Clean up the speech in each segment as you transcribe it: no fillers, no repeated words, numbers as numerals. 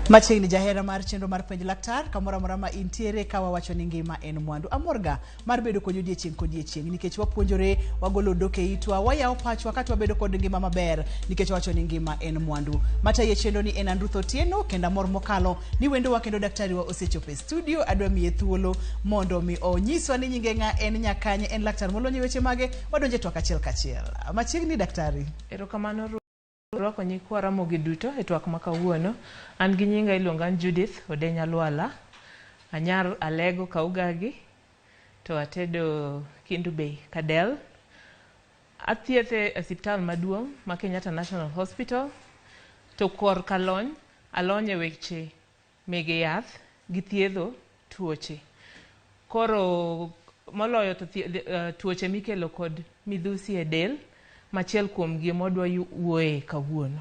Machiegni jahera mar chenro mar Penj Laktar, kamoro amora ma intiere ka wawacho ni ngima en mwandu. Amorga mar bedo kodi odiechieng' kodiechieng' nikech wapuonjore, wagolo odok e itwa, wayawo pachwa kato wabedo kod ngima maber nikech wawacho ni ngima en mwandu. Matayi e chenro ni en an Ruth Otieno kendo amor mokalo ni wendowa kendo daktari wa osechopo e studio. Adwa miye thuolo mondo mi onyiswa ni nyinge ng'a, en nyakanye, en laktar molony e weche mage. Wadonje twak achiel kachiel. Machiegni daktari. Erokamano rwako nyikwa Ramogi duto e twak ma kawuono. An gi nyinga iluonga ni Judith Odenya Lwala. Anyar Alego Kaugagi to atedo Kendu Bay Kadel. Athieth e osiptal maduong' ma Kenyatta National Hospital. To korka lony, alony e weche mege yath gi thiedho tuoche. Koro moloyo to tuoche mikelo kod midhusi e del, machiel kuom gi modwa wuoye kawuono.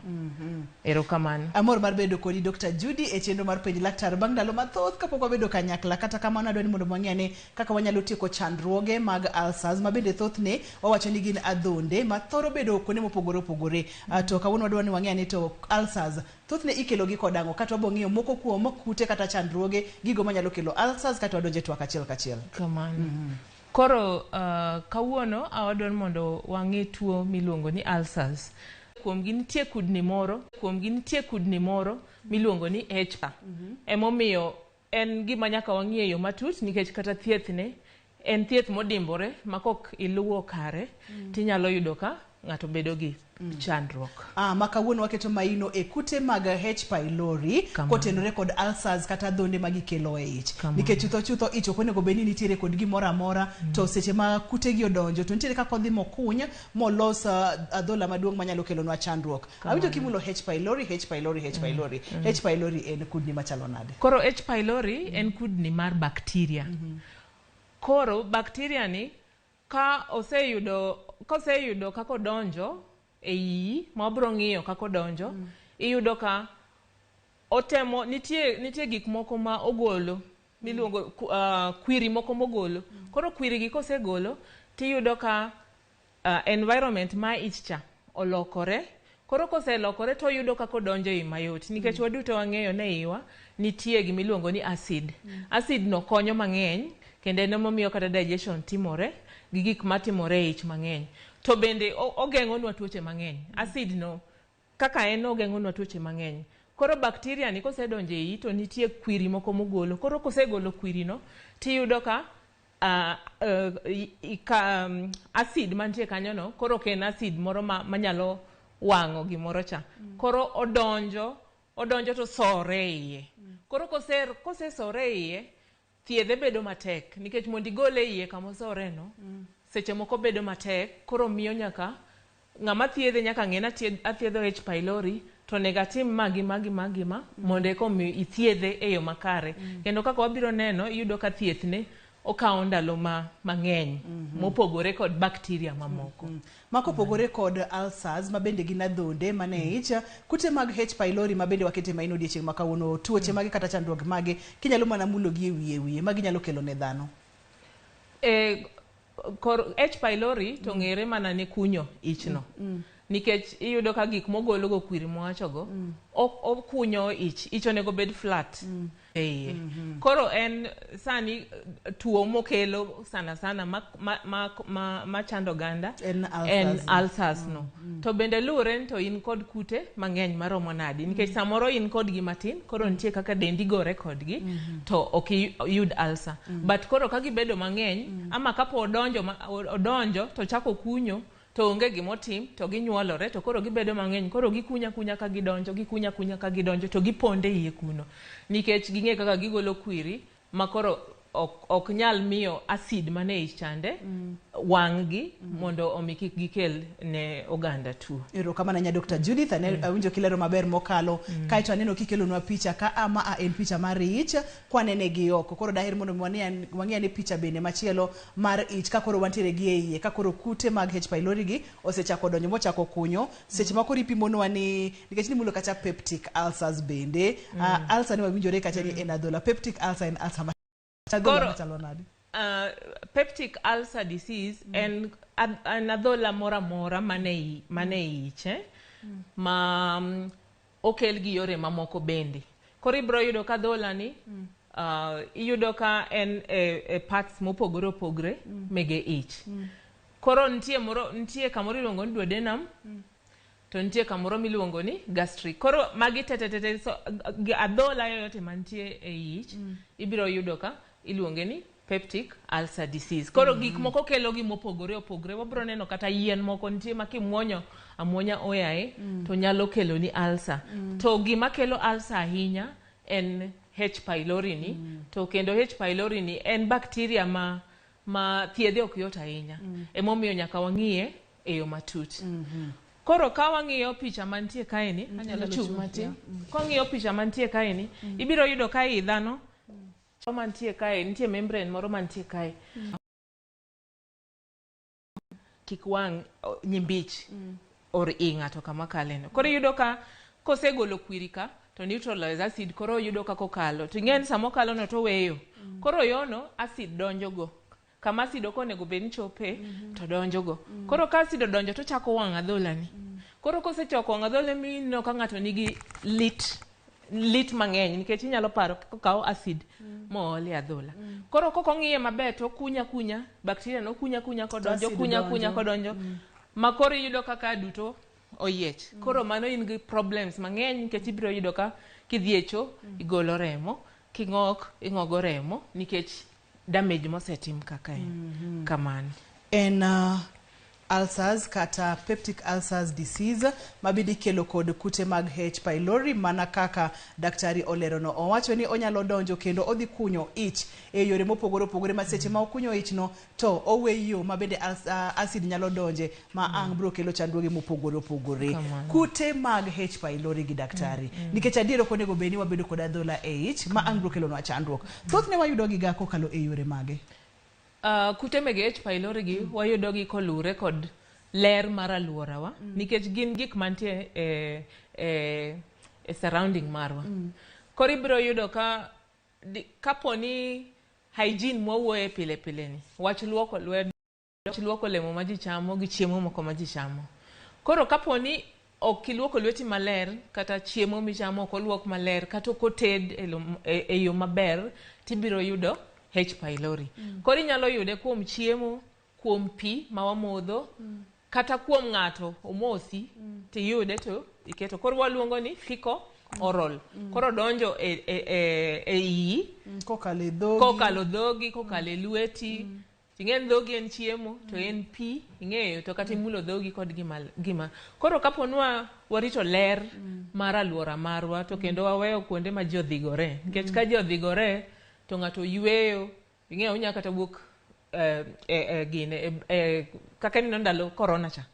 Erokamano. Amor mar bedo kodi Dr. Judy e chenro mar Penj Laktar bang' ndalo mathoth kapok wabedo kanyakla. Kata kamano adwa ni mondo wang'e ane kaka wanyalo tieko chandruoge mag ulcers ma bende thothne wawacho ni gin adhonde ma thoro bedo kuonde mopogore opogore. To kawuono wadwa ni wang'e ane to ulcers thothne ikelo gi kod ang'o, kata wabo ng'iyo moko kuom kute kata chandruoge gigo manyalo kelo ulcers kata wadonje twak achiel kachiel. Kamano. Koro kawuono awadwa ni mondo wang'i tuo miluongo ni ulcers. Kuomgi nitie kudni moro, kuomgi nitie kudni moro miluongo ni H. Emomiyo en gima nyaka wang'i e yo matut nikech kata thiethne en thieth modimbore ma kok iluwo kare tinyalo yudo ka ng'ato bedo gi chandruok. Ma kawuono waketo maino e kute mag H. pylori kotenore kod ulcers kata adhonde ma gikelo e ich. Nikech chutho chutho ich ok onego bed ni nitiere kod gimoro amora, to seche ma kute gi odonjo to nitiere kaka odhi mokuny molos adhola maduong' manyalo kelonwa chandruok. Awinjo kimulo H. pylori, H. pylori, H. pylori. H. pylori en kudni machalo nade? Koro H. pylori en kudni mar bacteria. Koro bacteria ni ka oseyudo koseyudo kaka odonjo e iyi, ma wabiro ng'iyo kaka odonjo, iyudo ka otemo nitie gik moko ma ogolo miluongo kwiri moko mogolo. Koro kwiri gi kosegolo tiyudo ka environment ma ich cha olokore. Koro koselokore to oyudo kaka odonjo ei mayot nikech waduto wang'eyo ni e iwa nitie gimiluongo ni acid. Acid no konyo mang'eny kendo en emomiyo kata digestion timore gi gik matimore e ich mang'eny. To bende ogeng'onwa tuoche mang'eny. Acid no kaka en ogeng'onwa tuoche mang'eny. Koro bacteria ni kosedonjo e iyi to nitie kwiri moko mogolo. Koro kosegolo kwiri no tiyudo ka acid mantie kanyo no koro ok en acid moro manyalo wang'o gimoro cha. Koro odonjo to sore e iye. Koro kosesore e iye, thiedhe bedo matek nikech mondo igole e iye kamosore no, seche moko bedo matek. Koro miyo nyaka ng'ama thiedhe nyaka ng'e ni athiedho H. pylori to onego atim ma gi ma gi ma gi ma mondo eka omi ithiedhe e yo makare. Kendo kaka wabiro neno, iyudo ka thiethne okawo ndalo mang'eny mopogore kod bacteria mamoko. Ma kopogore kod ulcers ma bende gin adhonde mane ich, kute mag H. pylori ma bende wakete maino odiechieng' ma kawuono, tuoche mage kata chandruok mage kinyalo mana mulo gi e wiye wiye ma ginyalo kelo ne dhano? Kor H. pylori to ng'ere mana ne kunyo ichno. Nikech iyudo ka gik mogolo go kwiri mwawachogo, okunyo ich, ich onego bed flat e iye. Koro en sani tuo mokelo sana sana ma chando oganda en ulcers no. To bende luwore ni to in kod kute mang'eny maromo nadi, nikech samoro in kodgi matin, koro nitie kaka dendi gore kodgi to ok iyud ulcer. But koro ka gibedo mang'eny, ama kapo odonjo to chako kunyo, to onge gimotim to ginyuolore to koro gibedo mang'eny, koro gikunya kunya ka gidonjo, gikunya kunya ka gidonjo to giponde iye kuno nikech ging'e kaka gigolo kwiri ma koro ok nyal miyo acid mane ich chande wang' gi mondo omi kik gikel ne oganda tuo. Erokamano ahinya Dr. Judith, awinjo kilero maber mokalo. Kaeto aneno kikelonwa picha ka a ma en picha mar ich kwanene gi oko. Koro daher mondo wang'i ane picha bende machielo mar ich ka koro wantiere gi e iye, ka koro kute mag H. pylori gi osechako donjo mochako kunyo. Seche moko ipimonwa ni nikech nimulo kacha peptic ulcers bende. Ulcer ni wawinjore kacha ni en adhola. Peptic ulcer en ulcer adhola machalo nade? Peptic ulcer disease en adhola moro amora mane ich ma okel gi yore mamoko bende. Koro ibiro yudo ka adhola ni iyudo ka en e parts mopogore opogore mege ich. Koro nitie moro, nitie kamoro iluongo ni duodenum, to nitie kamoro miluongo ni gastric. Koro magi te te te te, so adhola yoyote mantie e ich ibiro yudo ka iluonge ni peptic ulcer disease. Koro gik moko kelo gi mopogore opogore. Wabiro neno kata yien moko nitie ma kimuonyo amuonya oyaye to nyalo kelo ni ulcer. To gima kelo ulcer ahinya en H pylori ni, to kendo H pylori ni en bacteria ma thiedhe ok yot ahinya. Emomiyo nyaka wang'iye e yo matut. Koro ka wang'iyo picha mantie kaeni, anyalo chung' matin. Ka wang'iyo picha mantie kaeni, ibiro yudo ka i dhano mantie kae, nitie membrane moro mantie kae. Kik wang' nyimbich or i ng'ato kama kaleno. Koro iyudo ka kosegolo kwiri ka, to neutralize acid, koro yudo kaka okalo. To ing'e ni sama okalo no to oweyo. Koro yono acid donjo go. Kama acid ok onego bed ni chope, to donjo go. Koro ka acid odonjo to chako wang' adhola ni. Koro kosechako wang' adhola ni, ineno ka ng'ato nigi lit mang'eny, nikech inyalo paro kokaw acid mool e adhola. Koro kok ong'iye maber to okunya kunya, bacteria no kunya kunya kodonjo, acid kunya kunya donjo. Kodonjo. Ma koro iyudo kaka duto oyiech. Koro mano in gi problems mang'eny, nikech ibiro yudo ka kidhi e cho igolo remo, king'ok ing'ogo remo, nikech damage mosetim kaka en. Kamano. En ulcers kata peptic ulcers disease mabende ikelo kod kute mag H pylori, mana kaka daktari olerono. Owacho ni onyalo donjo kendo odhi kunyo ich e yore mopogore opogore, ma seche ma okunyo ich no to owe yo ma bende acid nyalo donje ma ang' biro kelo chandruoge mopogore opogore. Kamano. Kute mag H pylori gi, daktari, nikech adier ok onego bed ni wabedo kod adhola e ich ma ang' biro kelonwa chandruok. Thothne wayudo giga kokalo e yore mage? Kute mege H pylori gi wayudo gi koluwore kod ler mar alworawa, nikech gin gik mantie e surrounding marwa. Koro ibiro yudo ka kapo ni hygiene mwawuoye pile pile ni, wach luoko lwedo, wach luoko olemo ma ji chamo gi chiemo moko ma ji chamo. Koro kapo ni ok iluoko lweti maler, kata chiemo michamo ok oluok maler, kata ok oted e yo maber, tibiro yudo H pylori. Koro inyalo yude kuom chiemo, kuom pi ma wamodho, kata kuom ng'ato omosi tiyude to iketo. Koro waluongo ni fecal oral. Koro donjo e iyi Kokalo e dhogi. Kokalo dhogi, kokalo e lweti. Ing'e ni dhogi en chiemo to en pi, ing'eyo, to kata imulo dhogi kod gima. Koro kapo ni warito ler mar alwora marwa, to kendo waweyo kuonde ma ji odhigore, nikech ka ji odhigore to ng'ato yweyo, ing'eyo, onya kata wuok e gine kaka ineno ndalo corona cha.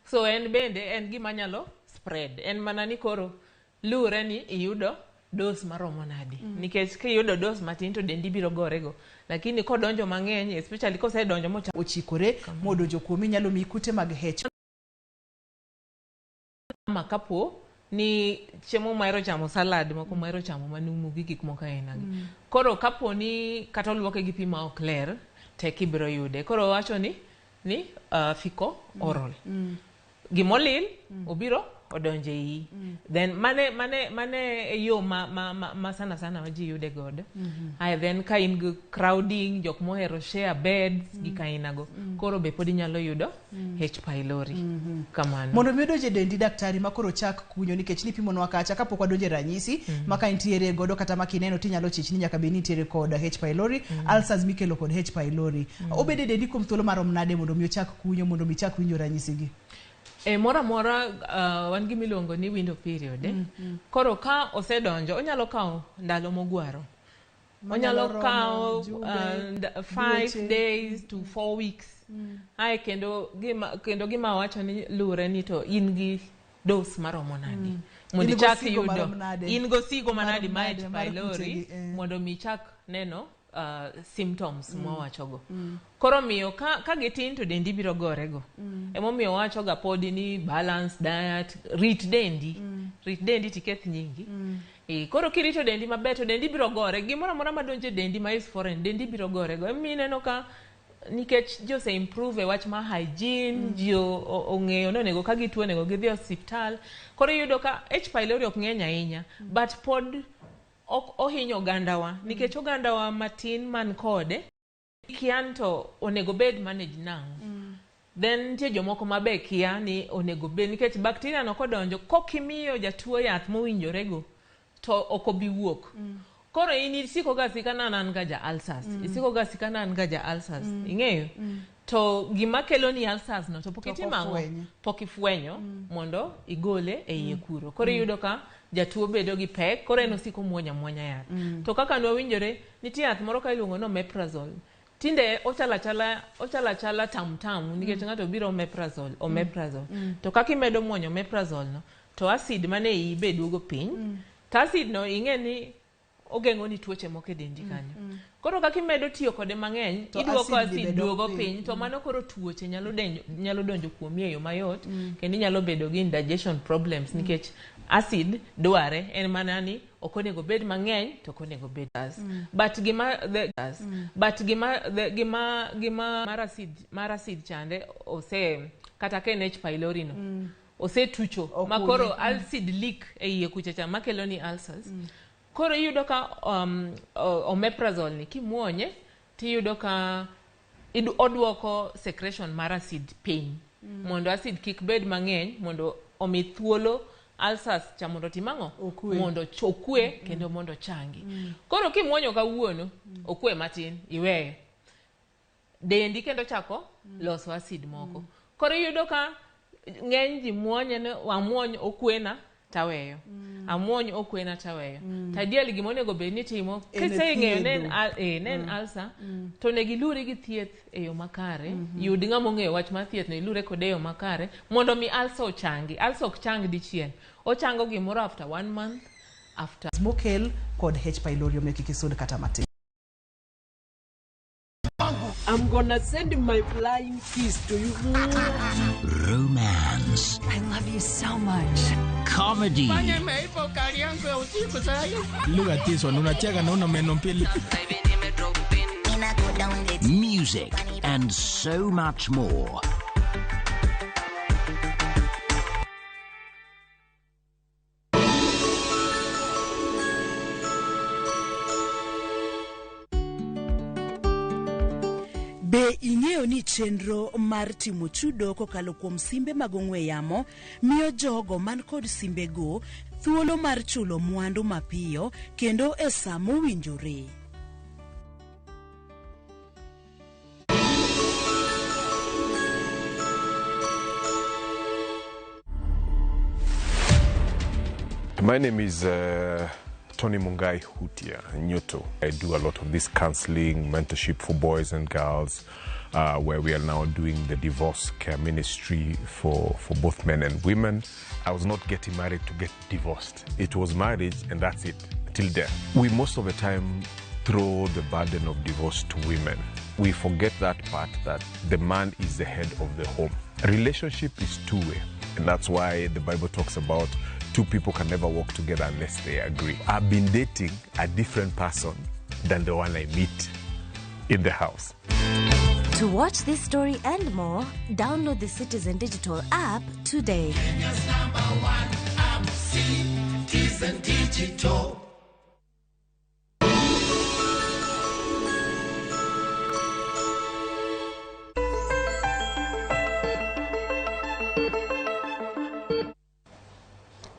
So en bende en gima nyalo spread. En mana ni koro luwre ni iyudo dose maromo nadi. Nikech kiyudo dose matin to dendi biro gorego. Lakini kodonjo mang'eny, especially kosedonjo mochako ochikore modonjo kuomi, nyalo miyi kute mag H Ma kapo ni chiemo mahero chamo, salad moko mahero chamo manumu gi gik moko aina gi. Koro kapo ni kata oluoke gi pi ma ok ler, tek ibiro yude. Koro wacho ni fecal oral. Gimolil obiro odonjo e iyi. Then mane e yo ma sana sana ji yude godo. Aya, then ka in gi crowding, jok mohero share beds, gik aina go. Koro be pod inyalo yudo H pylori. Kamano. Mondo mi odonj e dendi, daktari, ma koro chak kunyo, nikech nipimonwa kacha kapok wadonjo e ranyisi ma ka intiere godo kata ma kineno tinyalo chich ni nyaka bed ni intiere kod H pylori, ulcers mikelo kod H pylori, obedo e dendi kuom thuolo marom nade mondo mi ochak kunyo, mondo mi chak winjo ranyisi gi? E moro amora wan gi miluongo ni window period. Koro ka osedonjo, onyalo kawo ndalo mogwaro. Onyalo romo kawo jumbe, 5 dweche. days to 4 weeks. Ae kendo gima wacho ni luwre ni to in gi dose maromo nadi. Mondo In go ichak sigo yudo. marom nade? In go sigo manadi Marom ma H nade mar pylori kutegi, eh. mondo mi ichak neno symptoms mwawachogo. Koro miyo ka gitin to dendi biro gorego. Emomiyo wacho ga podi ni balance diet, rit dendi. Rit dendi tiketh nyingi. E, koro kirito dendi maber to dendi biro gore. Gimoro amora madonjo e dendi ma is foreign, dendi biro gorego. Emomiyo ineno ka nikech ji ose improve e wach mar hygiene, ji ong'eyo ni onego ka gituo onego gidhi e osiptal. Koro iyudo ka H pylori ok ng'eny ahinya, but pod ok ohinyo ogandawa nikech ogandawa matin man kode kia ni to onego bed manage nang'o. Then nitie jomoko ma be kia ni onego bed nikech bacteria no kodonjo kokimiyo jatuo yath mowinjorego to ok obi wuok. Koro in isiko ga asika ni an ga ja ulcers. Isiko ga asika ni an ga ja ulcers. Ing'eyo? To gima kelo ni ulcers no to pok itimo ang'o? Pok ifwenyo mondo igole e iye kuro. Koro iyudo ka jatuo bedo gi pek, koro en osiko muonyo amuonya yath. To kaka nwawinjore, nitie yath moro ka iluongo ni omeprazole. Tinde ochalo achala, ochalo achala tam tam nikech ng'ato biro omeprazole, omeprazole. To kaka imedo muonyo omeprazole no, to acid mane iyi be duogo piny. To acid no ing'e ni ogeng'o ni tuoche moko e dendi kanyo. Koro kaka imedo tiyo kode mang'eny, iduoko acid duogo piny, to mano koro tuoche nyalo donjo kuomi e yo mayot, kendo inyalo bedo gi indigestion problems nikech acid dware en mana ni ok onego bed mang'eny to ok onego bed. But gima the but gima the gima gima mar acid chande ose kata ka en H pylori no osetucho ma koro acid leak e iye kucha cha makelo ni ulcers. Koro iyudo ka omeprazole ni kimuonye tiyudo ka oduoko secretion mar acid piny mondo acid kik bed mang'eny mondo omi thuolo ulcers cha mondo otim ang'o? Mondo okwe kendo mondo ochangi. Koro kimuonyo kawuono okwe matin iweyo dendi kendo chako loso acid moko. Koro iyudo ka ng'eny ji muonye ni amuony okwena taweyo, amuony okwena taweyo. To ideally gima onego bed ni timo kiseng'eyo ne en ulcer to onego iluri gi thieth e yo makare. Yud ng'ama ong'eyo wach mar thieth no ilure kode e yo makare mondo mi ulcer ochangi. Ulcer ok chang dichiel, ochango gimoro after 1 month after mokel kod H pylori omiyo kik isud kata matin. I'm gonna send my flying kiss to you. Romance. I love you so much. Comedy. Look at this one. Unacheka na una meno mbili. Music and so much more. Be ing'eyo ni chenro mar timo chudo kokalo kuom simbe mag ong'we yamo miyo jogo man kod simbego thuolo mar chulo mwandu mapiyo kendo e sa mowinjore. My name is Tony Mungai Hutia Nyoto. I do a lot of this counseling, mentorship for boys and girls, where we are now doing the divorce care ministry for both men and women. I was not getting married to get divorced. It was marriage and that's it, till death. We most of the time throw the burden of divorce to women. We forget that part, that the man is the head of the home. Relationship is two-way, and that's why the Bible talks about two people can never walk together unless they agree. I've been dating a different person than the one I meet in the house. To watch this story and more, download the Citizen Digital app today. Kenya's #1 app, Citizen Digital.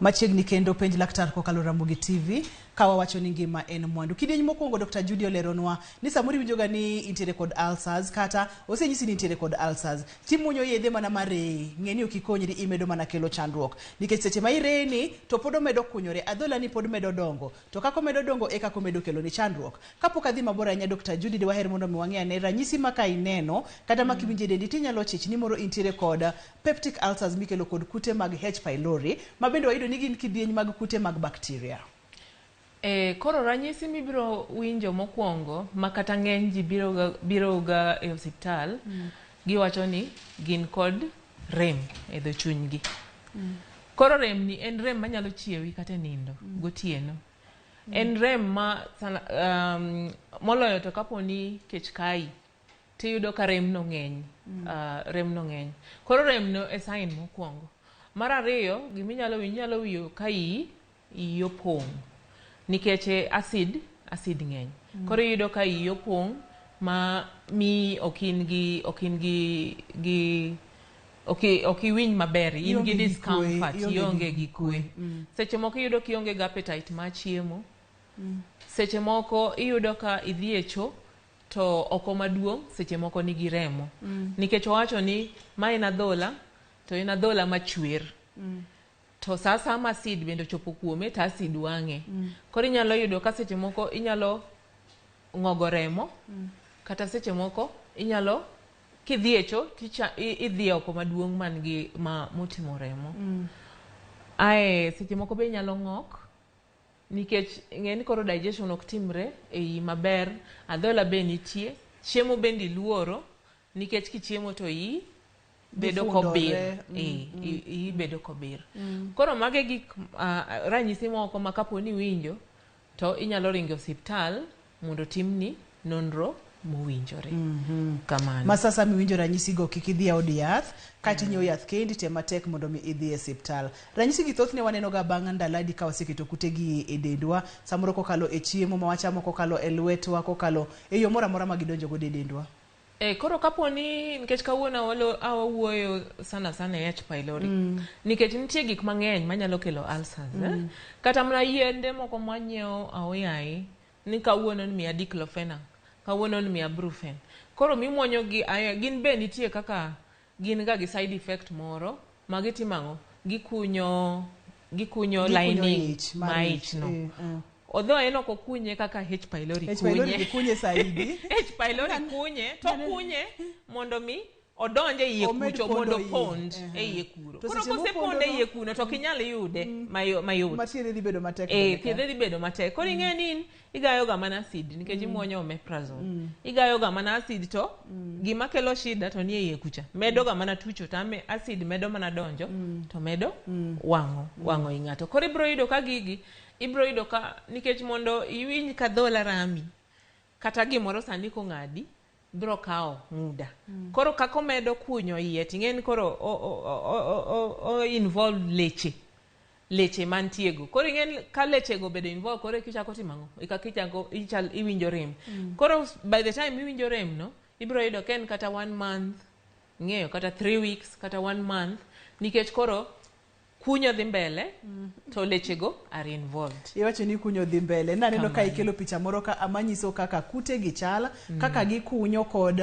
Machiegni kendo penj laktar kokalo Ramogi TV ka wawacho ni ngima en mwandu. Kidieny mokwongo Dr. Judy oleronwa ni samoro iwinjoga ni intiere kod ulcers kata osenyisi ni intiere kod ulcers. Timuonyo yedhe mana mareyi, ng'e ni ok ikonyri, imedo mana kelo chandruok. Nikech seche ma ireyeni to pod omedo kunyore, adhola ni pod medo dongo. To kaka omedo dongo e kaka omedo kelo ni chandruok. Kapok adhi mabor ahinya Dr. Judy, dwaher mondo mi wang'e ane ranyisi ma ka ineno kata ma kiwinjo e dendi tinyalo chich ni moro intiere kod peptic ulcers mikelo kod kute mag H pylori ma bende wayudo ni gin kidieny mag kute mag bacteria. Koro ranyisi mibiro winjo mokwongo ma kata ng'eny ji biro ga e osiptal, giwacho ni gin kod rem e dho chunygi. Koro rem ni en rem manyalo chiewi kata e nindo gotieno. En rem ma sana, moloyo to kapo ni kech kayi tiyudo ka rem no ng'eny. Rem no ng'eny. Koro rem no e sign mokwongo. Mar ariyo, giminyalo winjo, inyalo winjo ka iyi opong'. Nikech acid, acid ng'eny. Koro iyudo ka iyi opong' ma mi ok in gi ok in gi gi ok ok iwinj maber, in Ionge gi gi kwe, discomfort, ionge gi ionge gi kwe. Seche moko iyudo ka ionge gi appetite mar chiemo. Seche moko iyudo ka idhi e cho to oko maduong' seche moko nigi remo. Nikech owacho ni ma en adhola to en adhola machwer. To sa asaya ma acid bende ochopo kuome to acid wang'e. Koro inyalo yudo ka seche moko inyalo ng'ogo remo kata seche moko inyalo kidhi e cho ticha idhi oko maduong' man gi ma motimo remo. Ae seche moko be inyalo ng'ok nikech ing'e ni koro digestion ok timre e iyi maber, adhola be nitie, chiemo bende iluoro nikech kichiemo to iyi bedo kobir. Gifundore, Eh, iyi bedo kobir. Koro mago e gik ranyisi moko ma kapo ni iwinjo to inyalo ringo e osiptal mondo otimni nonro mowinjore. Kamano. Ma sasa miwinjo ranyisigo kik idhi e od yath kaeto inyiewo yath kendi tem matek mondo mi idhi e osiptal. Ranyisi gi thothne waneno ga bang' ndalo adi ka waseketo kutegi e dendwa samoro kokalo e chiemo ma wachamo kokalo e lwetwa kokalo e yo moro amora ma gidonjo godo e dendwa. E, koro kapo ni nikech kawuono awuoyo sana sana e H pylori nikech nitie gik mang'eny manyalo kelo ulcers eh? Kata mana yiende moko mwanyiewo aoyaye ni kawuono ni miya diclofenac kawuono ni miya brufen koro mimuonyo gi gin be nitie kaka gin ga gi side effect moro ma gitimo ang'o gikunyo Gikunyo lining ich mar ma ich, ich no eh, eh. although en ok okunye kaka H pylori H pylori kunye kunye saidi. H pylori kunye to kunye mondo mi odonj e iye Omed kucho pondo mondo iye. pond Ehe. e iye kuro. To Koro seche kosepondo mopondo e iye kuno to ok inyal yude mayot. Matiende dhi bedo matek Eh, bende ka. thiedhe dhi bedo matek. Koro ing'e ni in igayo ga mana acid nikech imuonyo omeprazole. Igayo ga mana acid to gima kelo shida to nie iye kucha. Medo ga mana tucho to acid medo mana donjo to medo wang'o wang'o i ng'ato. Koro ibiro yudo ka gigi ibiro yudo ka nikech mondo iwinj ka dhola rami kata gimoro sani kong'adi biro kawo muda. Koro kaka omedo kunyo iye ting'e ni koro o involve leche leche mantiego. Koro ing'e ni ka lechego obedo involved koro eka ichako timo ang'o? Eka ichako iwinjo rem. Koro by the time iwinjo rem no, ibiro yudo ka en kata 1 month, ing'eyo kata 3 weeks, kata 1 month, nikech koro kunyo dhi mbele to lechego are involved. Iwacho ni kunyo dhi mbele. Naneno ka Kamano. ikelo picha moro ka manyiso kaka kute gi chal, kaka gikunyo kod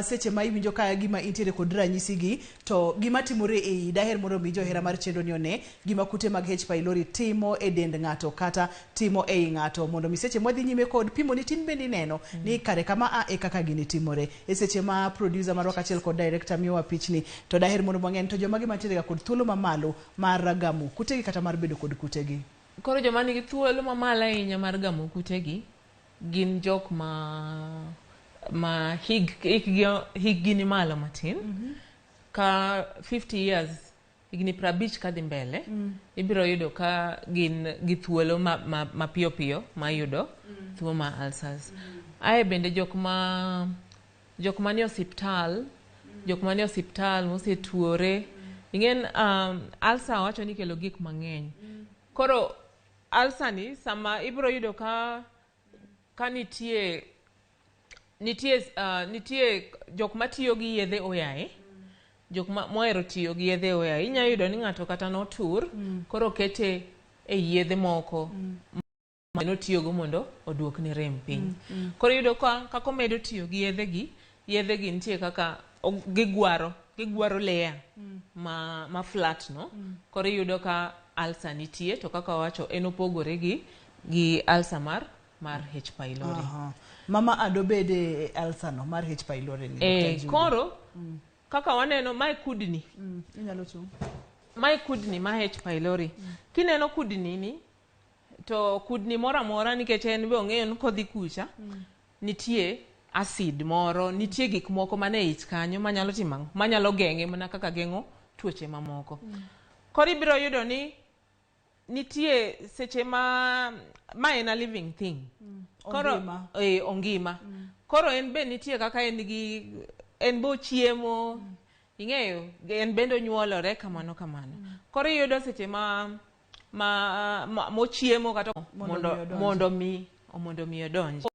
seche ma iwinjo ka gima intiere kod ranyisi gi, to gima timore e iyi. Daher mondo mi johera mar chenro ni one gima kute mag H pylori timo e dend ng'ato kata timo ei ng'ato, mondo mi seche mwadhi nyime kod pimo ni tin bende ineno ni kare kama a e kaka gini timore. E seche ma producer marwa kaachiel kod director miyowa pichni, to daher mondo wang'e ni to joma gi mantiere ga kod thuolo mamalo mar gamo kutegi kata mar bedo kod kutegi. Koro joma nigi thuolo mamalo ahinya mar gamo kutegi gin jok ma hikgi ni malo matin. Ka 50 years, higni 50 kadhi mbele, ibiro yudo ka gin gi thuolo ma piyo piyo ma yudo tuo ma ulcers. Ae bende jok ma nie osiptal, jok manie osiptal mosetuore, ing'en ulcer wacho ni kelo gik mang'eny. Koro ulcer ni sama ibiro yudo ka nitie jok matiyo gi yedhe oyaye, jok mohero tiyo gi yedhe oyaye, inyalo yudo ni ng'ato kata notur, koro kete e yedhe moko ma notiyogo mondo oduokne rem piny. Koro iyudo ka kaka omedo tiyo gi yedhe gi nitie kaka gigwaro layer ma flat no. Koro iyudo ka ulcer nitie, to kaka wawacho en opogore gi ulcer mar H pylori. Mama adobede ulcer no mar H pylori ni. Dr. Judy. Koro kaka waneno mae kudni. Inyalo chung'. Mae kudni ma H pylori. Kineno kudni ni to kudni moro amora nikech en be ong'eyo ni kodhi kucha nitie acid moro, nitie gik moko mane ich kanyo manyalo timo ang'o? Manyalo geng'e mana kaka geng'o tuoche mamoko. Koro ibiro yudo ni nitie seche ma en a living thing. Koro Ongima. Ongima. Koro en be nitie kaka en gi en bo chiemo, ing'eyo, en bende onyuolore kamano kamano. Koro iyudo seche ma ma mochiemo kata Mondo mi odonji. Mondo mi odonji.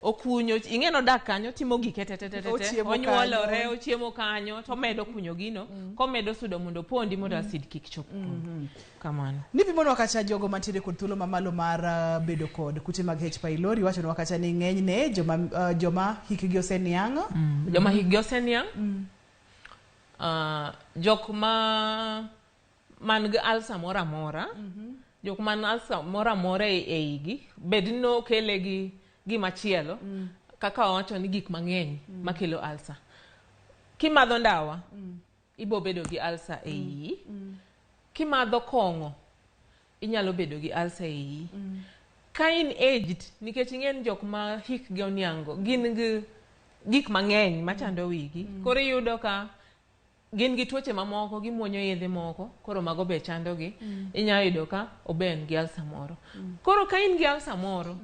Okunyo, ing'e nodak kanyo, timo gike te te te te te. Ochiemo Onyuolore, kanyo. Ochiemo kanyo, tomedo kunyo gino, komedo sudo mondo opondi mondo acid kik chop kuno. Kamano. Nipimonwa kacha jogo mantiere kod thuolo mamalo mar bedo kod kute mag H pylori. Iwachonwa kacha ni ng'enyne joma hikgi oseniang'. Joma hikgi oseniang', jok ma man gi ulcer moro amora, jok man ulcer moro amora e igi, bed ni nokele gi gimachielo, kaka wawacho ni gik mang'eny makelo ulcer. Kimadho ndawa, ibo bedo gi ulcer e iyi. Kimadho kong'o, inyalo bedo gi ulcer e iyi. Ka in aged, nikech ing'e ni jok ma hikgi oniang'go gin gi gik mang'eny machando wigi. Koro iyudo ka gin gi tuoche mamoko, gimuonyo yedhe moko, koro mago be chandogi. Inya yudo ka obe en gi ulcer moro. Koro ka in gi ulcer moro,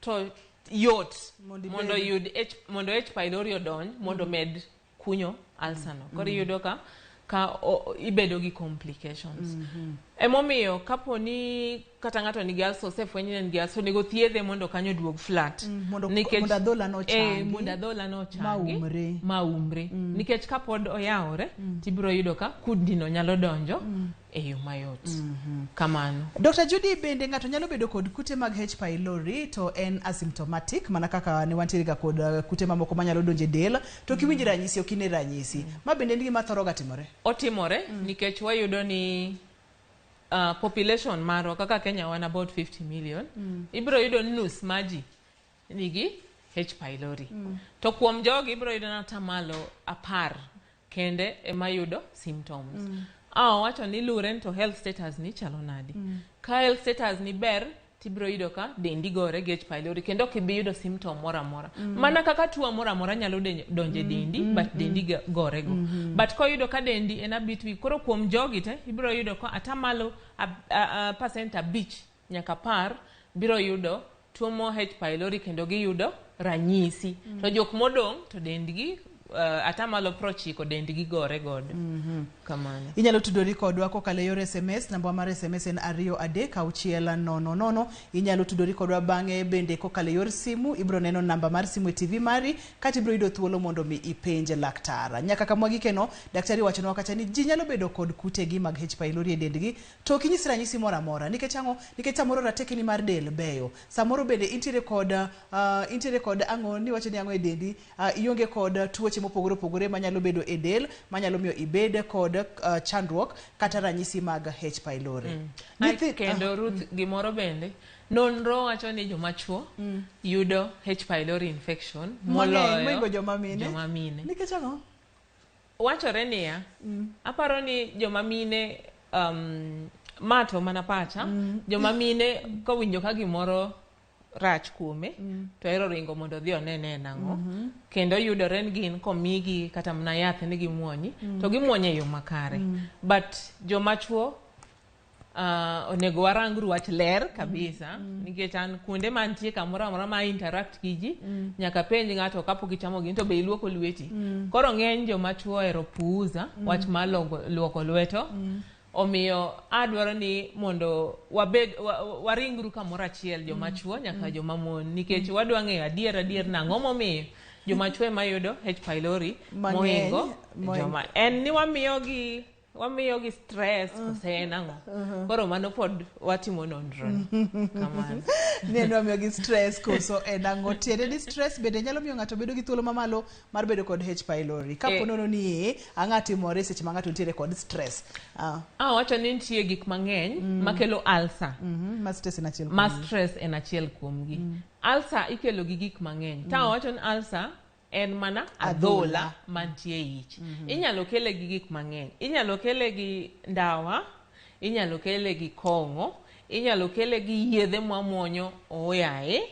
to yot Mondo ibed- mondo yud H, mondo H pylori odonj mondo med kunyo ulcer no. Koro iyudo ka ibedo gi complications. Emomiyo kapo ni kata ng'ato nigi ulcer, osefweny ni en gi ulcer, onego thiedhe mondo kanyo oduog flat. Mondo adhola no ochangi. Mondo adhola no ochangi. Maumre. Maumre. Nikech kapod oyawore, tibiro yudo ka kudni no nyalo donjo e yo mayot. Kamano. Dr. Judy, bende ng'ato nyalo bedo kod kute mag H pylori to en asymptomatic, mana kaka ne wantiere ga kod kute mamoko manyalo donjo e del to ok iwinj ranyisi, ok ine ranyisi? Ma bende en gima thoro ga timore? Otimore, nikech wayudo ni population marwa kaka Kenya wan about 50 million. Ibiro yudo ni nus mar ji nigi H pylori. To kuom jogi ibiro yudo ni atamalo 10 kende ema yudo symptoms. Owacho ni lure ni to health status ni chalo nadi. Ka health status ni ber, tibiro yudo ka dendi gore gi H pylori kendo ok ibi yudo symptom moro amora. Mana kaka tuo moro amora nyalo donjo e dendi, but dendi gore go. But koyudo ka dendi en a bit weak, koro kuom jogi te ibiro yudo ka atamalo percent 5 nyaka 10 biro yudo tuo mo H pylori kendo giyudo ranyisi. To jok modong' to dendgi atamalo 90 dendgi gore godo. Kamano. Inyalo tudori kodwa kokalo e yor SMS. Namba mar SMS en 23600. Inyalo tudori kodwa bang'e bende kokalo e yor simu. Ibiro neno namba mar simu e TV mari, kata ibiro yudo thuolo mondo mi ipenj laktar. Nyaka kama wagikeno, daktari wachonwa kacha ni ji nyalo bedo kod kutegi mag H pylori e dendgi to ok inyis ranyisi moro amora. Nikech ang'o? Nikech samoro ratekni mar del beyo, samoro bende intiere kod ang'o niwacho ni ang'o e dendi, ionge kod tuoche mopogore opogore manyalo bedo e del manyalo miyo ibed kod chandruok kata ranyisi mag H pylori. Ai, kendo Ruth, gimoro bende, nonro wacho ni joma chuo yudo H pylori infection mang'eny moloyo mohingo joma mine. Joma mine. Nikech ang'o? Wachore niya, aparo ni joma mine, ma to mana pacha, joma mine kowinjo ka gimoro rach kuome to ero ringo mondo odhi onene en ang'o. Kendo yudore ni gin komigi kata mana yath ni gimuonyi, to gimuonyo e yo makare. But joma chuo, onego warangru wach ler kabisa, nikech an kuonde mantie kamoro amora ma interact gi ji, nyaka penj ng'ato kapok ichamo gini to be iluoko lweti. Koro ng'eny joma chuo ohero puuza wach mar luoko lweto. Omiyo adwaro ni mondo wabed waringru kamoro achiel, joma chuo nyaka joma mon, nikech wadwa ng'eyo adier adier nang'o momiyo joma chuo ema yudo H pylori mang'eny, mohingo mohingo. joma en ni wamiyogi stress kose en ang'o. Koro mano pod watimo nonro ni. Kamano. Ni en wamiyogi stress koso en ang'o? Tiende ni stress bende nyalo miyo ng'ato bedo gi thuolo mamalo mar bedo kod H pylori kapo nono ni ang'a timore seche ma ng'ato nitiere kod stress? Wacho ni nitie gik mang'eny makelo ulcer. Ma stress en achiel ma kuomgi. Stress en achiel kuomgi. Ulcer ikelo gi gik mang'eny. Ta wacho ni ulcer en mana adhola adhola mantie e ich. Inyalo kele gi gik mang'eny. Inyalo kele gi ndawa, inyalo kele gi kong'o, inyalo kele gi yedhe mwamuonyo oyaye,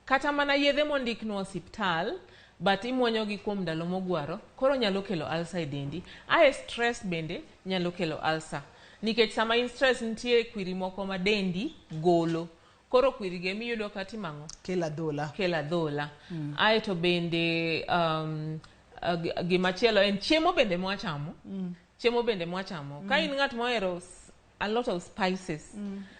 kata mana yedhe mondiknwa osiptal, but imuonyogi kuom ndalo mogwaro, koro nyalo kelo ulcer e dendi. Ae stress bende nyalo kelo ulcer, nikech sama in stress nitie kwiri moko ma dendi golo. Koro kwiri gi emiyudo ka timo ang'o? Kelo adhola. Kelo adhola. Aeto bende gimachielo en chiemo bende mwachamo. Chiemo bende mwachamo. Ka in ng'at mohero a lot of spices.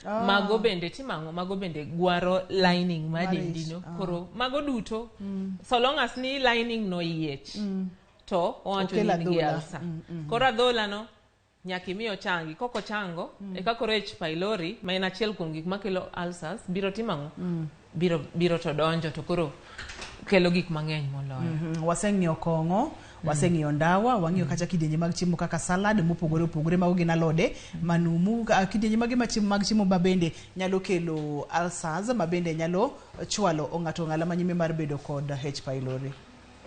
Ah. Mago bende timo ang'o? Mago bende gwaro lining mar Mar ich, dendi no. ah. Koro mago duto, so long as ni lining no yiech, to owacho Okel ni in gi adhola. ulcer. Koro adhola no nyaka imi ochangi. Kok ochango, eka koro H pylori, ma en achiel kuom gik makelo ulcers, biro timo ang'o? Biro to donjo to koro kelo gik mang'eny moloyo. Waseng'iyo kong'o, waseng'iyo ndawa, wang'iyo kata kidienje mag chiemo kaka salad mopogore opogore, mago gin alode manumu, kidienje mage mag chiemo ma bende nyalo kelo ulcers, ma bende nyalo chwalo ng'ato ng'ala manyime mar bedo kod H pylori.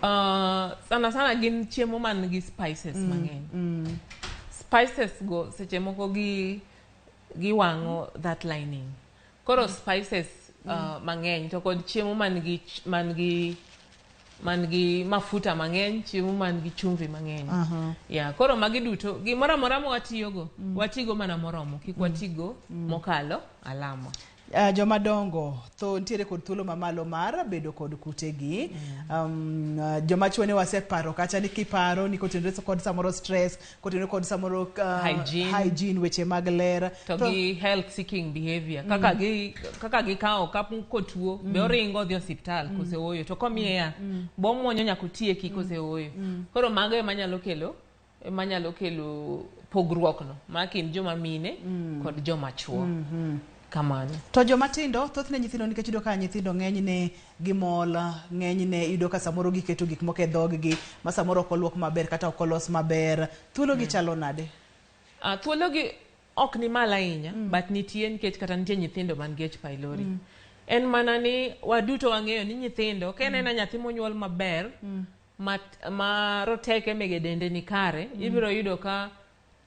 Sana sana gin chiemo man gi spices mang'eny. Spices go seche moko gi giwang'o that lining. Koro spices mang'eny to kod chiemo man gi man gi mafuta mang'eny, chiemo man gi chumvi mang'eny. Yeah, koro magi duto gimoro amora ma watiyogo, watigo mana moromo, kik watigo mokalo alama. Joma dongo tho nitiere kod thuolo mamalo mar bedo kod kutegi. Joma chuo ne waseparo kacha ni kiparo ni kotenore kod samoro stress, kotenore kod samoro Hygiene. hygiene, weche mag ler to gi health seeking behavior, kaka gikawo ka kotuo, be oringo odhi osiptal kose ooyo, to komiye yath bo muonyo nyaka otieki kose ooyo. Koro mago ema nyalo kelo pogruok no ma kind joma mine kod joma chuo. Kamano. To joma tindo, thothne nyithindo, nikech iyudo ka nyithindo ng'enyne gimol, ng'enyne iyudo ka samoro giketo gik moko e dhoggi ma samoro ok oluok maber kata ok olos maber. Thuolo gi chalo nade? Thuolo gi ok ni malo ahinya, but nitie, nikech kata nitie nyithindo man gi H pylori. En mana ni waduto wang'eyo ni nyithindo, ka en nyathi monyuol maber, ma roteke mege dende ni kare, ibiro yudo ka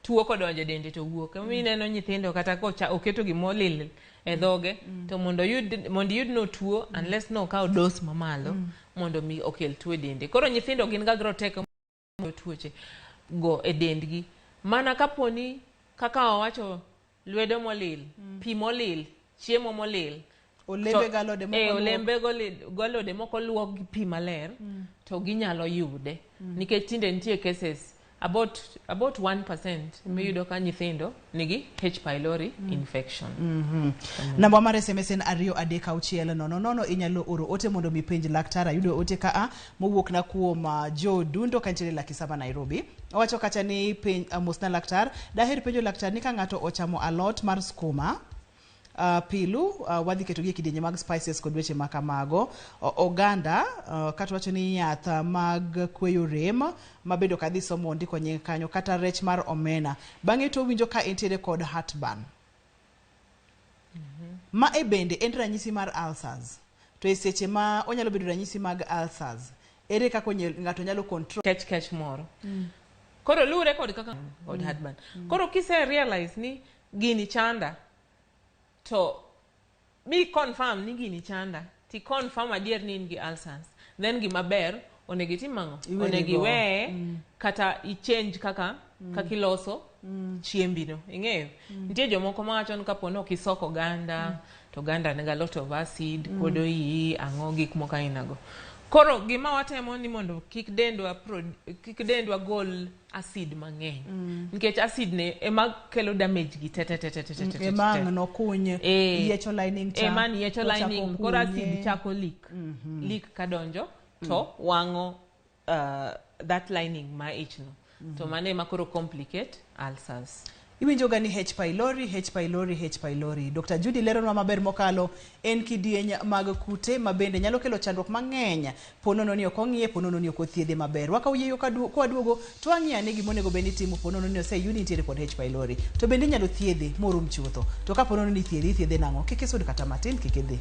tuo kodonjo e dende to wuok. Emomiyo ineno nyithindo kata kocha oketo gimolil e dhoge, to mondo iyud no tuo, unless no okawo dose mamalo, mondo mi okel tuo e dende. Koro nyithindo gin ga gi roteke tuoche go e dendgi. Mana kaponi kaka wawacho, lwedo molil, pi molil, chiemo molil, Olembe gi alode moko luok. Olembe gi alode moko luok gi pi maler, to ginyalo yude. Nikech tinde nitie cases about 1% miyudo ka nyithindo nigi H pylori infection. Namba mar SMS en 23600. Inyalo oro ote mondo mi penj laktar. Ayudo ote kaa mowuok na kuom Joe Dundo kantiere Lakisaba, Nairobi. Owacho kacha ni penj, mosna laktar, daher penjo laktar ni ka ng'ato ochamo alot mar skuma, pilu, wadhi ketogi e kidienje mag spices kod weche ma kamago, oganda, kata wacho ni yath mag kweyo rem ma bende ok adhi somo ndiko nying kanyo, kata rech mar omena, bang'e to owinjo ka entiere kod heartburn. Ma e bende en ranyisi mar ulcers? To e seche ma onyalo bedo ranyisi mag ulcers, ere kaka ng'ato nyalo control? Kech kech moro. Koro luwre kod kaka kod heartburn. Koro kise realize ni gini chanda, to mi confirm ni gini chanda, ti confirm adier ni in gi ulcers, then gima ber onego itim ang'o? Iweri Onego go. iweye kata i-change kaka iloso chiembi no. Ing'eyo nitie jomoko mawacho ni kapo ni ok isoko oganda, to oganda nigi a lot of acid, kuodo iyi, ang'o, gik moko aina go. Koro gima watemo ni mondo kik dendwa gol acid mang'eny, nikech acid ne ema kelo damage gi te te te te te te te te. Ema ang' nokuny yiecho lining cha, Ema ni yiecho to chako lining, koro acid kunye. chako leak kadonjo to wang'o that lining ma ich no, to mano ema koro complicate ulcers. Iwinjo ga ni H pylori, H pylori, H pylori. Dr. Judy leronwa maber mokalo en kidieny mag kute ma bende nyalo kelo chandruok mang'eny ponono ni ok ong'iye, ponono ni ok othiedhe maber. Wakawo yieyo kwaduogo to wang'iyo ane gima onego bed ni itimo ponono ni oseyudi nitiere kod H pylori. To bende inyalo thiedhe morum chutho. To ka ponono ni ithiedhe, ithiedhe nang'o? Kik isud kata matin, kik idhi.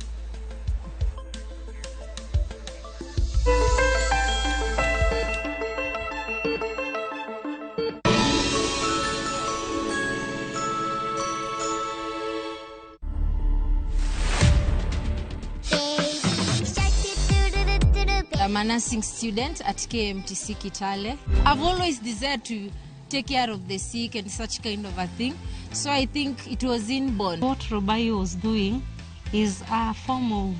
I'm a nursing student at KMTC Kitale. I've always desired to take care of the sick and such kind of a thing. So I think it was inborn. What Robayo was doing is a form of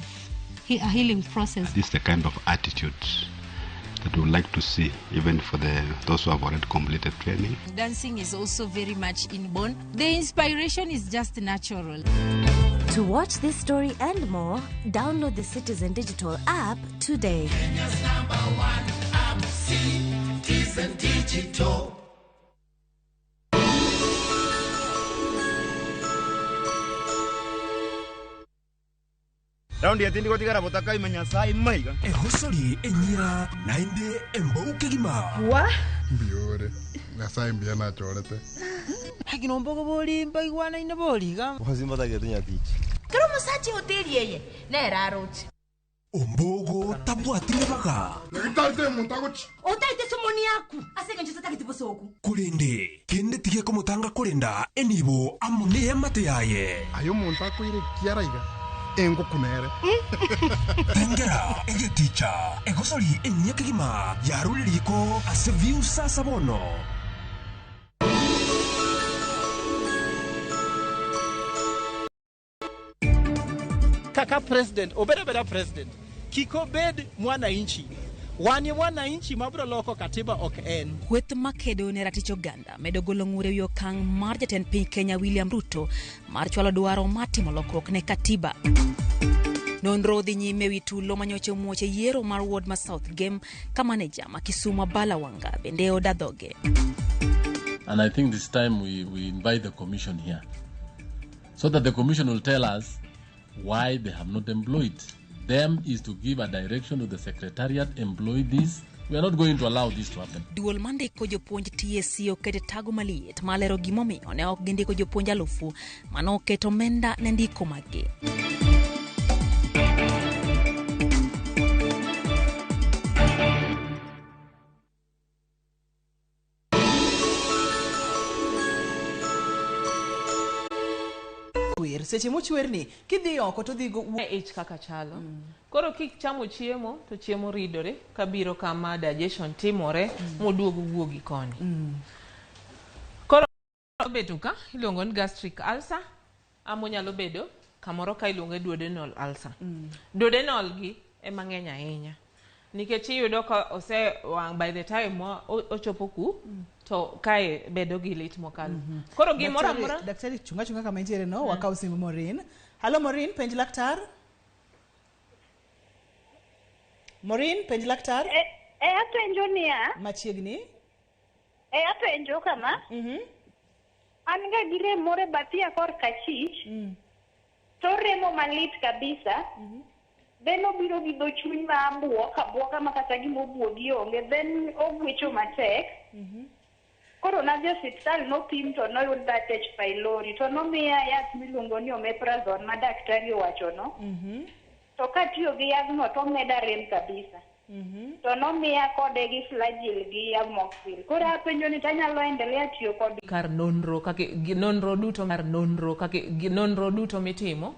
a healing process. This is the kind of attitude that we would like to see, even for those who have already completed training. Dancing is also very much inborn. The inspiration is just natural. To watch this story and more, download the Citizen Digital app today. Kenya's number one app, Citizen Digital. Raundi etindi gotigara botaka imenya sai maiga. Ehosori enyira naende embouke gima. Wa? Mbiore. Nyasaye mbia nachorete. Hagino mbogo boli mbaigwana ine boliga. Wazimba tagetu nyatichi. Kero musachi hoteli yeye nera arochi. Ombogo tabwati mibaga. Nagitarte muntagochi. Otaite somoni yaku. Asenge ncho tatagete bosoku. Kurinde kende tige komutanga kurinda enibo amune amate yaye. Ayo muntakoire kiaraiga. Engo kunere. Tengera egeticha egosori enyekigima yaruririko ase viusa sabono. Kaka president obeda beda president kiko bed mwananchi wani mwananchi mabro loko katiba ok en kweth makedo ne ratich oganda medo golo ng'ur ewi okang' mar jatend piny Kenya William Ruto mar chwalo dwaro mar timo lokruok ne katiba. Nonro dhi nyime ewi tulo manyocha omuoch e yiero mar ward ma South Game ka maneja ma Kisumu Abala Wanga bende oda dhoge. And I think this time we invite the commission here so that the commission will tell us why they have not employed. Them is to give a direction to the secretariat, employ this. We are not going to allow this to happen. Duol mandiko jopuonj TSC oketo tago maliet malero gimomiyo ne ok gindiko jopuonj alufu mane oketo omenda ne ndiko maggi. Seche mochwerni kidhi oko to dhi go ich kaka chalo. Koro kik chamo chiemo to chiemo ridore kabiro kama digestion timore moduogo wuogi koni. Koro bedo ka iluongo ni gastric ulcer ama onyalo bedo kamoro ka iluongo duodenal ulcer. Duodenal gi ema ng'eny ahinya nikech iyudo ka ose wang' by the time ochopo ku to kae bedo gi lit mokalo. Koro gimoro amora daktari chunga chunga kama intiere no wakaw simu Maureen. Hello Maureen, penj laktar. Maureen, penj laktar. Apenjo niya. Machiegni. Apenjo kama. An ga gi rem moro e bathia korka achich. To remo malit kabisa. Then obiro gi dho chuny ma abuok abuoka ma kata gima obuogi onge. Then ogwecho matek. Koro nadhi osiptal nopim to noyud that H pylori to nomiya yath miluongo ni omeprazole ma daktari owachono. To katiyo gi yadhno to omeda rem kabisa. To nomiya kode gi Flagyl gi Amoxil. Koro apenjo ni tanyalo endelea tiyo kod kar nonro kaka nonro duto mar nonro kaka nonro duto mitimo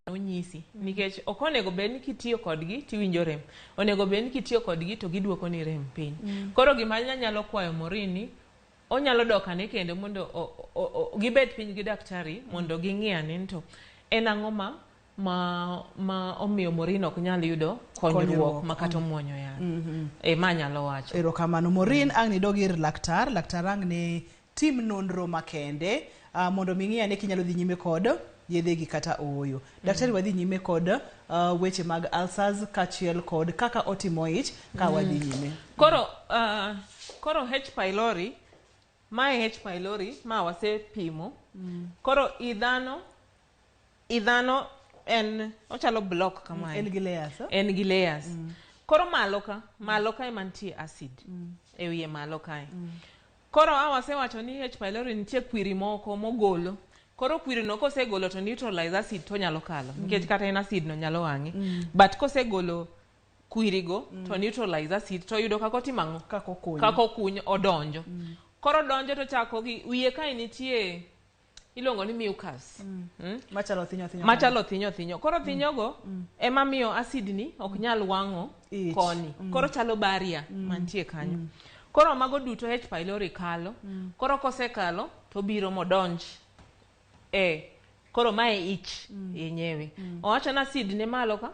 onyisi nikech ok onego bed ni kitiyo kodgi tiwinjo rem, onego bed ni kitiyo kodgi to giduoko ni rem piny. Koro gima anyalo kwayo Maureen ni onyalo dok ane kendo mondo gibed piny gi daktari mondo ging'i ane to en ang'o ma omiyo Maureen ok nyal yudo konyruok ma kata omuonyo yath. Ma anyalo wacho. Erokamano Maureen, ang' nidog ir laktar, laktar ang' ne tim nonro makende mondo mi ng'i ane kinyalo dhi nyime kod yedhegi kata ooyo. Daktari wadhi nyime kod weche mag ulcers kaachiel kod kaka otimo ich ka wadhi nyime. Koro koro H pylori, mae H pylori ma wasepimo. Koro idhano en ochalo block kamae. En gi layers. En gi layers. Koro malo ka ema nitie acid. E wiye malo kae. Koro awasewacho ni H pylori nitie kwiri moko mogolo. Koro kwiri no kosegolo to neutralize acid to nyalo kalo. Nikech kata en acid no nyalo wang'e. But kosegolo kwirigo to neutralize acid to yudo kaka otimo ang'o? Kaka okunyo odonjo. Koro donjo to chako gi wiye kae nitie iluongo ni mucus. Machalo thinyo thinyo. Machalo thinyo thinyo. Koro thinyogo ema miyo acid ni ok nyal wang'o koni. Koro chalo barrier mantie kanyo. Koro mago duto H pylori kalo. Koro kosekalo to biro modonj. Koro mae ich yenyewe. Owacho na acid ne malo ka.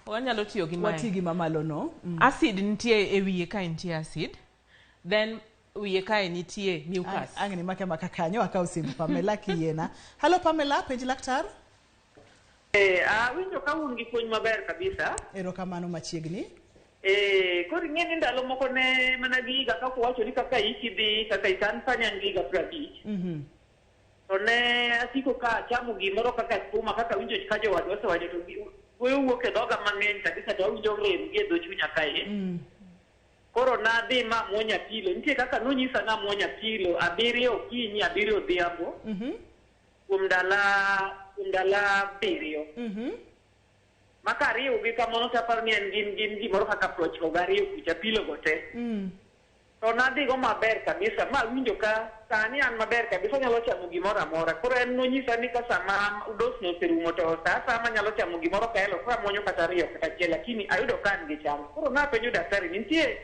Wanyalo tiyo gi mae. Wati gi mamalo no. Acid nitie e wiye kae, nitie acid. Then wiye kae nitie mucus. Ang' ni make maka kanyo akaw simb Pamela kiyiena. Halo Pamela, penj laktar. Awinjo ka un gi puonj maber kabisa. Erokamano machiegni. Koro ing'e ni ndalo moko ne mana gi higa kaka uwacho ni kaka iki dhi kaka isan sani an gi higa 50. To ne asiko ka achamo gimoro kaka skuma kaka winjo ka jowadwa osewacho to goyo wuok e dhoga mang'eny kabisa to awinjo rem gi e dho chunya kae. Koro nadhi ma amuonyo apilo. Nitie kaka nonyisa namuony apilo 7 okinyi 7 odhiambo. Kuom ndalo 7. Ma kariwo gi kamano to aparo ni en gin gimoro kaka 92 kucha apilo go te. To nadhigo maber kabisa ma awinjo ka sani an maber kabisa anyalo chamo gimoro amora. Koro en nonyisa ni ka sama dose no oserumo to sa asaya manyalo chamo gimoro kaelo koro amuonyo kata 2 kata 1 lakini ayudo ka an gi chang. Koro napenjo daktari ni nitie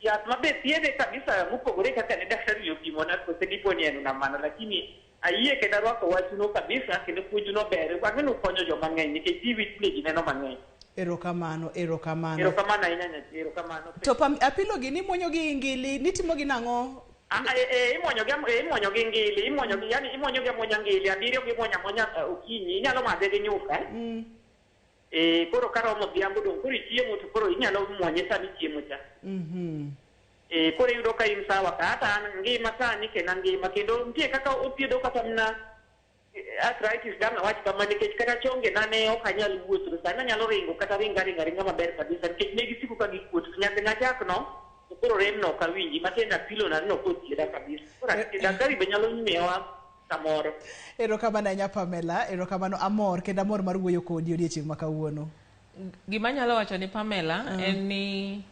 yath mabe thiedhe kabisa mopogore kaka ne daktari opimona kose dipo ni en mana lakini ayie kendo arwako wachno kabisa kendo puonjno ber. Ang'e ni okonyo joma ng'eny nikech TV tinde ji neno mang'eny. Erokamano, erokamano. Erokamano ahinya nyathi, erokamano. To pam, apilo gi nimuonyo gi ngili, nitimo gi nang'o? Imuonyo gi imuonyo gi ngili, imuonyo gi yani imuonyo gi amuonya ngili, 7 gi imuonyo amuonya okinyi, inyalo madhe gi nyuka. Koro karomo odhiambo dong' koro ichiemo to koro inyalo muonye sama ichiemo cha. Koro iyudo ka in sawa ka hata an ngima sani kendo angima kendo nitie kaka othiedho kata mana arthritis dang' awach kama nikech kata chonge na ne ok anyal wuotho to sani anyalo ringo kata ringa ringa ringa maber kabisa nikech ne gisiko ka gikuot to nyaka nachak no to koro rem no ok awinji matiende apilo na no kothiedha kabisa. Koro daktari be nyalo miyowa samoro. Erokamano ahinya Pamela, erokamano amor kendo amor mar wuoyo kodi odiechieng' ma kawuono. Gima anyalo wacho ni Pamela en ni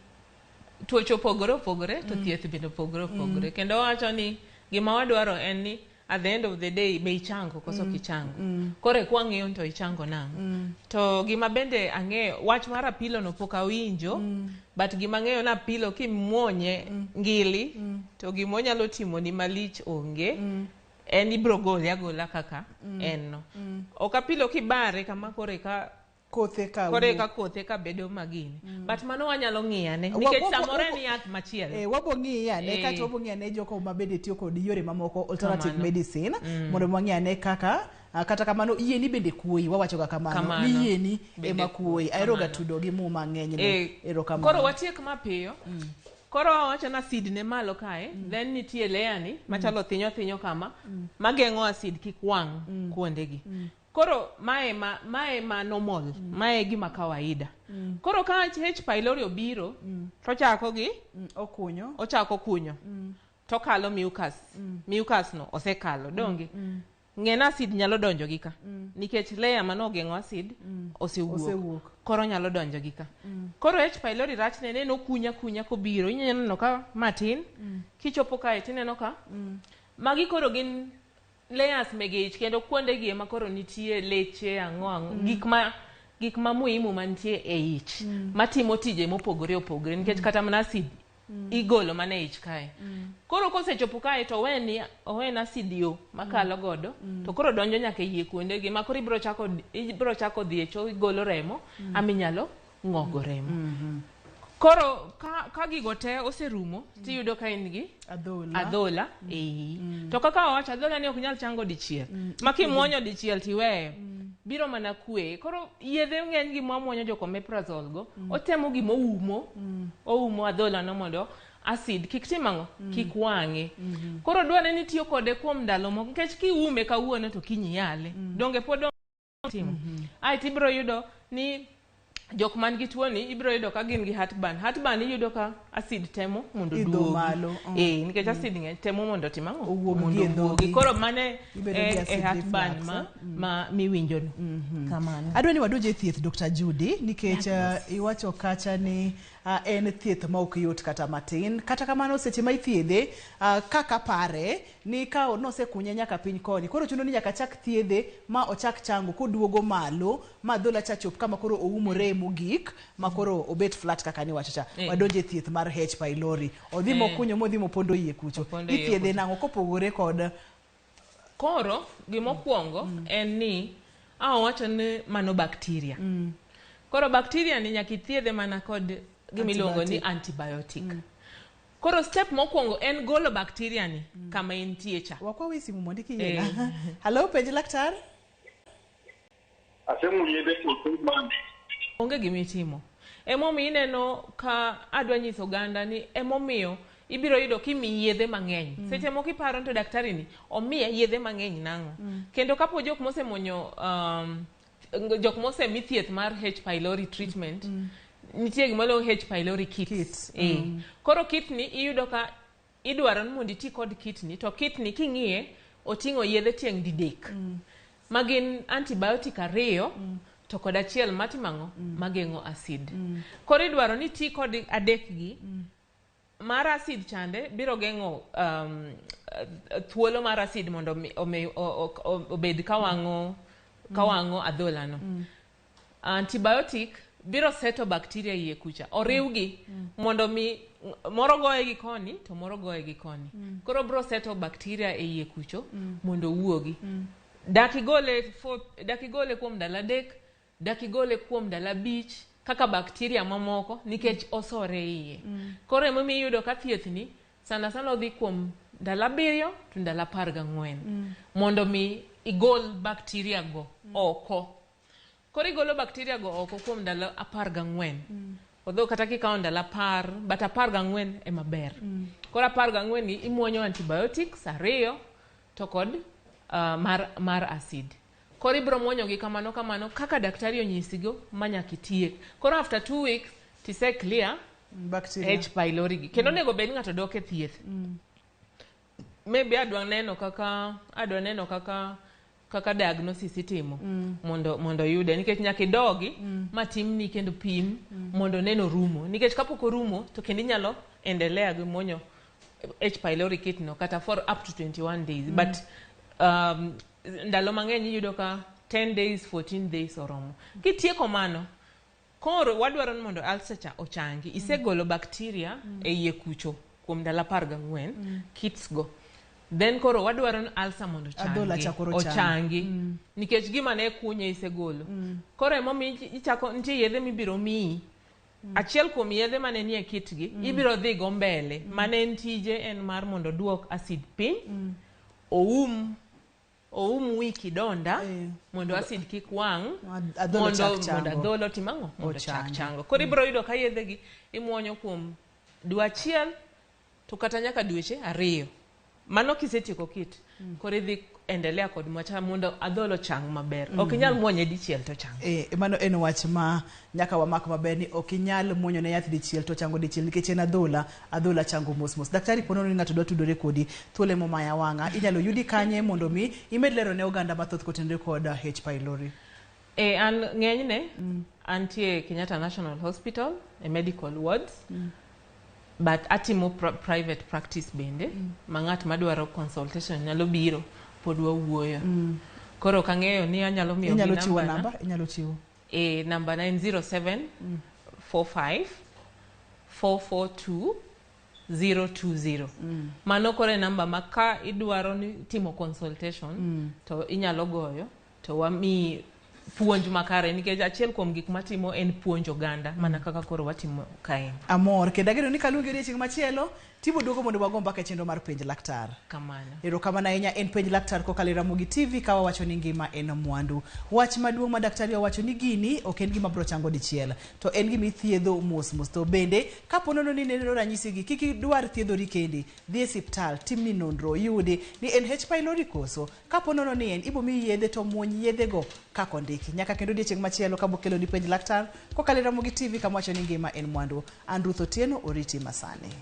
tuoche opogore opogore to thieth bende opogore opogore. Kendo wawacho ni gima wadwaro en ni at the end of the day be ichango koso ok ichango. Koro eka wang'iyo ni to ichango nang'o. To gima bende ang'eyo wach mar apilo no pok awinjo but gima ang'eyo ni apilo kimuonye ngili to gima onyalo timoni malich onge. En ibiro gole agola kaka en no. Ok apilo kibare kama koro eka kothe ka koro eka kothe ka bedo magini. But mano wanyalo ng'iyo ane nikech samoro en yath machielo. Wabo ng'iyo ane kato wabo ng'iyo ane joko mabende tiyo kod yore mamoko alternative medicine mondo wang'i ane kaka kata kamano yieni bende kuoyi wawacho ga kamano ni yieni ema kuoyi. Ahero ga tudo gi muma ng'eny ne. Erokamano. Koro watiek mapiyo. Koro wawacho ni acid ne malo kae, then nitie layer ni machalo thinyo thinyo kama mageng'o acid kik wang' kuondegi. Koro mae ma normal, mae gima kawaida. Koro ka H pylori obiro, tochako gi okunyo, ochako kunyo. Tokalo mucus. Mucus no osekalo, donge? Ng'e ni acid nyalo donjo gi ka. Nikech layer mane ogeng'o acid osewuok. Koro nyalo donjo gi ka. Koro H pylori rachne ne okunya kunya kobiro. Inyalo neno ka matin, kichopo kae tineno ka magi koro gin layers mege ich kendo kuonde gi ema koro nitie leche ang'o ang'o gik ma muhimu mantie e ich matimo tije mopogore opogore nikech kata mana acid igolo mana e ich kae. Koro kosechopo kae to owen acid yo makalo godo to koro donjo nyaka e iye kuonde gi ma koro ibiro chako dhi e cho igolo remo ama inyalo ng'ogo remo. Koro ka gigo te oserumo tiyudo ka in gi adhola e iyi. To kaka wawacho adhola ni ok nyal chango dichiel. Ma kimuonyo dichiel tiweyo biro mana kwe. Koro yedhe ng'eny gi mwamuonyo jok omeprazole go otemo gimoumo oumo adhola no mondo acid kik tim ang'o kik wang'e. Koro dwarore ni itiyo kode kuom ndalo moko nikech kiume kawuono to kiny iyale. Donge pod timo. Aeto ibiro yudo ni jok man gi tuoni ibiro yudo ka gin gi heartburn. Heartburn iyudo ka acid temo mondo Idho oduogi. malo. Nikech acid ng'eny temo mondo otim ang'o? Owuog Mondo gi e owuogi. dhogi. Koro mane Ibedo gi e acid heartburn reflux, ma miwinjo no. Kamano. Adwa ni wadonj e thieth Dr. Judy nikech iwacho kacha ni en thieth ma ok yot kata matin. Kata kamano seche ma ithiedhe kaka pare ni ka nosekunye nyaka piny koni koro chuno ni nyaka chak thiedhe ma ochak chango koduogo malo ma adhola cha chop kama koro oumore mogik ma koro obet flat kaka niwacho cha. Wadonje e thieth mar H pylori. Odhi mokunyo modhi mopondo iye kucho. Opondo iye Ithiedhe kucho. nang'o kopogore kod Koro gimokwongo en ni awacho ni mano bacteria. Koro bacteria ni nyaka ithiedhe mana kod gimiluongo ni antibiotic. Koro step mokwongo en golo bacteria ni kama entie cha. Wakwa wi simu mondo ikiyiena. Hello, penj laktar. Asemuonyo yedhe for 2 months. Onge gimitimo. Emomiyo ineno ka adwa nyiso oganda ni emomiyo ibiro yudo kimiyi yedhe mang'eny. Seche moko iparo ni to daktari ni omiya yedhe mang'eny nang'o? Kendo kapo jok mosemuonyo jok mosemi thieth mar H pylori treatment, nitie gima iluongo H pylori kit. Koro kit ni iyudo ka idwaro ni mondo iti kod kit ni, to kit ni king'iye oting'o yedhe tieng' didek. Ma gin antibiotic ariyo to kod achiel matimo ang'o? Mageng'o acid. Koro idwaro ni ti kod adek gi. Mar acid chande biro geng'o thuolo mar acid mondo obed ka wang'o adhola no. Antibiotic biro seto bacteria iye kucha. Oriwgi mondo mi moro goye gi koni to moro goye gi koni. Koro biro seto bacteria e iye kucho mondo owuogi. Dak igole kuom ndalo 3, dak igole kuom ndalo 5 kaka bacteria mamoko nikech osore iye. Koro emomiyo iyudo ka thieth ni sana sana odhi kuom ndalo 7 to ndalo 14 mondo mi igol bacteria go oko. Koro igolo bacteria go oko kuom ndalo 14. Although kata kikawo ndalo 10, but 14 ema ber. Koro 14 ni imuonyo antibiotics ariyo to kod mar acid. Koro ibiro muonyogi kamano kamano kaka daktari onyisigo ma nyaka itiek. Koro after 2 weeks tise clear bacteria. H pylori gi. Kendo onego bed ni ng'ato dok e thieth. Maybe adwa neno kaka diagnosis itimo mondo yude, nikech nyaka idogi ma timni kendo pim mondo neno rumo, nikech kapok orumo to kendo inyalo endelea gi muonyo H pylori kit no kata for up to 21 days. But ndalo mang'eny iyudo ka 10 days, 14 days oromo. Kitieko mano, koro wadwaro ni mondo ulcer cha ochangi. Isegolo bacteria e iye kucho kuom ndalo 14, kits go, then koro wadwaro ni ulcer mondo Adhola ochangi. Cha koro changi. Ochangi nikech gima ne kunye isegolo. Koro emomiyo ichako nitie yedhe mibiro miyi. Achiel kuom yedhe mane nie kit gi ibiro dhi go mbele, mane en tije en mar mondo duok acid piny, oum wi kidonda mondo acid kik wang' Adhola mondo chak chango. Mondo adhola otim ang'o? Mondo chak Ochangi. chango. Koro ibiro yudo ka yedhe gi imuonyo kuom dwe achiel to kata nyaka dweche 2. Mano kisetieko kit, koro idhi endelea kod macha mondo adhola ochang maber. Ok inyal muonye dichiel to chang. E, mano en wach ma nyaka wamak maber ni ok inyal muonyo ne yath dichiel to chango dichiel, nikech en adhola, adhola chango mos mos. Daktari, ponono ni ng'ato dwa tudore kodi, thuolo emomaya wang'a, inyalo yudi kanye mondo mi imed lero ne oganda mathoth kotenore kod H pylori? E, an ng'enyne antie Kenyatta National Hospital e medical wards, but atimo private practice bende ma ng'at madwaro consultation nyalo biro, pod wawuoyo. Koro ok ang'eyo ni anyalo miyo Inyalo chiwo namba, inyalo chiwo. E, namba na en 07 45 442 020. Mano koro e namba ma ka idwaro ni timo consultation to inyalo goyo to wamiyi puonj makare, nikech achiel kuom gik matimo en puonjo oganda mana kaka koro watimo kae. Amor kendo ageno ni kaluongi odiechieng' machielo tibo duogo mondo wago mbaka e chenro mar penj laktar. Kamano. Erokamano ahinya. En penj laktar kokalo e Ramogi TV, ka wawacho ni ngima en mwandu. Wach maduong' ma daktari owacho ni gini ok en gima biro chango dichiel, to en gima ithiedho mos mos. To bende kapo nono ni neno ranyisi gi, kik idwar thiedhori kendi, dhi e siptal, timni nonro, yudi ni en H pylori koso. Kapo nono ni en, ibo miyi yedhe to muony yedhego kaka ondiki. Nyaka kendo odiechieng' machielo ka bokeloni penj laktar kokalo e Ramogi TV, kama wacho ni ngima en mwandu. An Ruth Otieno, oriti masani.